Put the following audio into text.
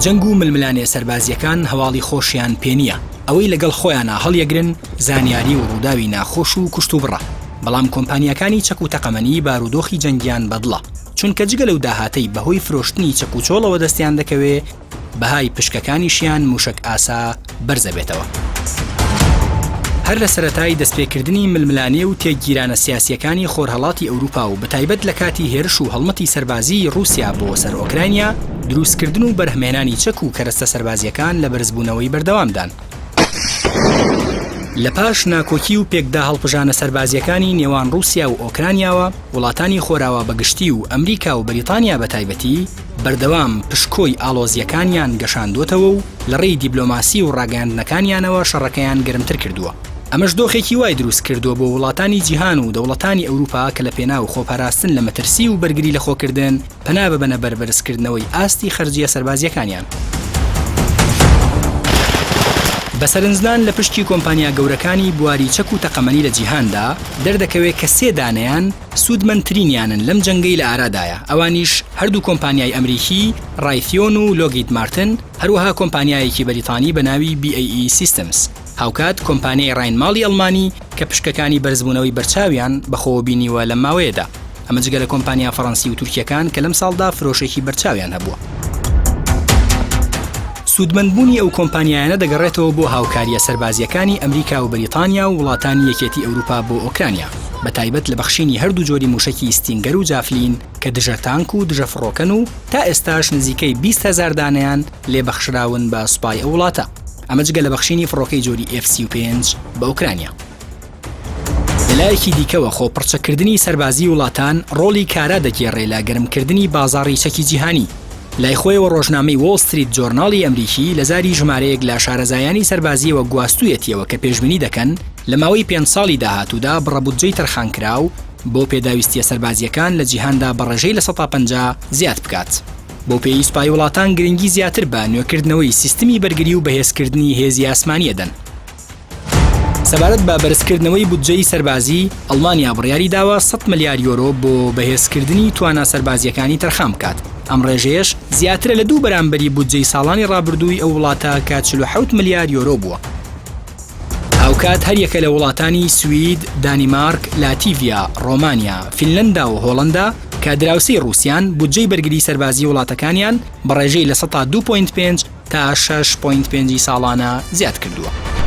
جەنگ و ململانێ سەربازییەکان هەواڵی خۆشیان پێ نییە، ئەوەی لەگەڵ خۆیانا هەڵیەگرن زانیاری و ڕووداوی ناخۆش و کوشتوبڕە، بەڵام کۆمپانیاکانی چەک و تەقەمەنی بارودۆخی جەنگیان بەدڵە، چونکە جگە لەو داهاتەی بەهۆی فرۆشتنی چەک و چۆڵەوە دەستیان دەکەوێ، بەهای پشکەکانیشیان موشەک ئاسا بەرزەبێتەوە. هەر لە سەرەتای دەستپێکردنی ململانێ و تێکگیرانە سیاسییەکانی خۆرهەڵاتی ئەوروپا و بەتایبەت لە کاتی هێرش و هەڵمەتی سەربازیی ڕووسیا بۆ سەر ئۆکرانیا، دروستکردن و بەرهەمهێنانی چەک و کەرەستە سەربازییەکان لە بەرزبوونەوەی بەردەوامدان. لە پاش ناکۆکی و پێکداهەڵپژانە سەربازییەکانی نێوان ڕووسیا و ئۆکرانیاوە، وڵاتانی خۆراوا بە گشتی و ئەمریکا و بەریتانیا بە تایبەتی، بەردەوام پشکۆی ئاڵۆزییەکانیان گەشاندۆتەوە و لە ڕێی دیبلۆماسی و ڕاگەیاندنەکانیانەوە شەڕەکەیان گەرمتر کردووە. ئەمەش دۆخێکی وای دروست کردووە بۆ وڵاتانی جیهان و دەوڵەتانی ئەوروپا کە لە پێناو خۆپاراستن لە مەترسی و بەرگری لە خۆکردن پەنا ببەنە بەر بەرزکردنەوەی ئاستی خەرجییە سەربازییەکانیان. بە سەرنجدان لە پشکی کۆمپانیا گەورەکانی بواری چەک و تەقەمەنی لە جیهاندا، دەردەکەوێت کە سێ دانەیان سوودمەندترینیانن لەم جەنگەی لە ئارادایە، ئەوانیش هەردوو کۆمپانیای ئەمریکی ڕایثیۆن و لۆگید مارتن، هەروەها کۆمپانیایەکی بەریتانی بە ناوی BAE Systems، هاوکات کۆمپانیای ڕاینماڵی ئەڵمانی کە پشکەکانی بەرزبوونەوەی بەرچاویان بەخۆوە بینیوە لەم ماوەیەدا. ئەمە جگە لە کۆمپانیا فەڕەنسی و تورکییەکان کە لەمساڵدا فرۆشێکی بەرچاویان هەبووە. سوودمەندبوونی ئەو کۆمپانیایانە دەگەڕێتەوە بۆ هاوکارییە سەربازییەکانی ئەمریکا و بەریتانیا و وڵاتانی یەکێتی ئەوروپا بۆ ئۆکرانیا، بەتایبەت لە بەخشینی هەردوو جۆری مووشەکی ستینگەر و جافلین کە دژە تانک و دژە فڕۆکەن و تا ئێستاش نزیکەی 20 هەزار دانەیان لێ بەخشراون بە سوپای ئەو وڵاتە. ئەمە جگە لە بەخشینی فڕۆکەی جۆری ئێف 35 بە ئۆکرانیا. لەلایەکی دیکەوە خۆپڕچەککردنی سەربازیی وڵاتان ڕۆڵی کارا دەگێڕێ لە گەرمکردنی بازاڕی چەکی جیهانی. لای خۆیەوە ڕۆژنامەی وۆڵ ستریت جۆرناڵی ئەمریکی لە زاری ژمارەیەک لە شارەزایانی سەربازییەوە گواستوویەتیەوە کە پێشبینی دەکەن لە ماوەی پێنج ساڵی داهاتوودا بڕە بودجەی تەرخانکراو بۆ پێداویستییە سەربازییەکان لە جیهاندا بە ڕێژەی 50% زیاد بکات. بەوپێیەی سوپای وڵاتان گرنگی زیاتر بە نوێکردنەوەی سیستمی بەرگری و بەهێزکردنی هێزی ئاسمانی ئەدەن. سەبارەت بە بەرزکردنەوەی بودجەی سەربازی، ئەڵمانیا بڕیاری داوە 100 ملیار یۆرۆ بۆ بەهێزکردنی توانا سەربازییەکانی تەرخان بکات، ئەم ڕێژەیەش زیاترە لە دوو بەرامبەری بودجەی ساڵانی ڕابردووی ئەو وڵاتە کە 47 ملیار یۆرۆ بووە. هاوکات هەریەکە لە وڵاتانی سوید، دانیمارک، لاتیڤیا، ڕۆمانیا، فینلەندا و هۆڵەندا کە دراوسێی ڕووسیان، بودجەی بەرگری سەربازی وڵاتەکانیان بە ڕێژەی 2.5% تا 6.5 ی ساڵانە زیاد کردووە.